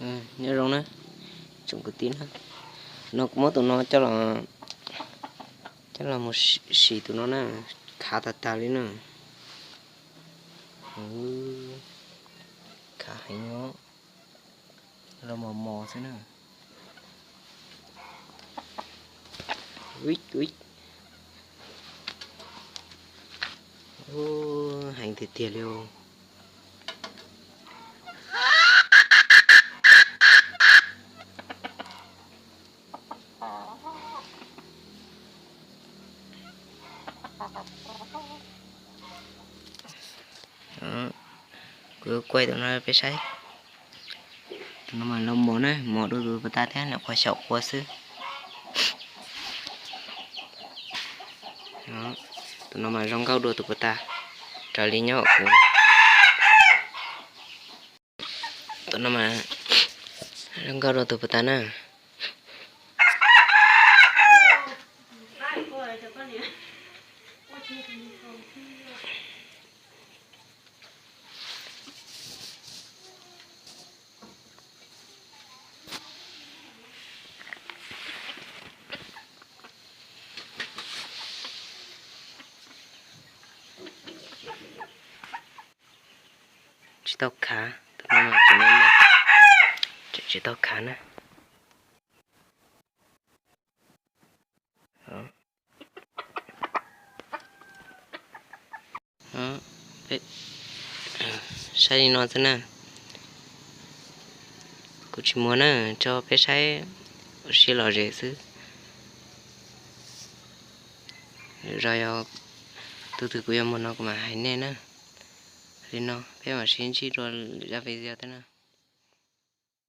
Nyob zoo na, tsoom kwv tij na, no kuv muab tus no coj los, coj los mus sim tus no na, khav tag tag li na. Khav heev os, los mos mos xwb na. Heev tiag tiag li. Kuv yuav kuaij tus no peb saib. Tus no mas los mos na, mos dua tus puas tas thiab, nyuam qhuav xyaum qua xwb. Tus no mas zoo nkauj dua tus puas tas, raws li nyob kuv. Tus no mas zoo nkauj dua tus puas tas na. Tsis tau khav, tus no mas tseem me me, tseem tsis tau khav na. Saib li no xwb na. Kuv tsis muag na, tso peb saib ua si lom zem xwb. Lwm zaus yog tus twg kuv yuav muag no kuv mam hais nej na. Li no peb mam sib ntsib dua lwm zaj video thiab na.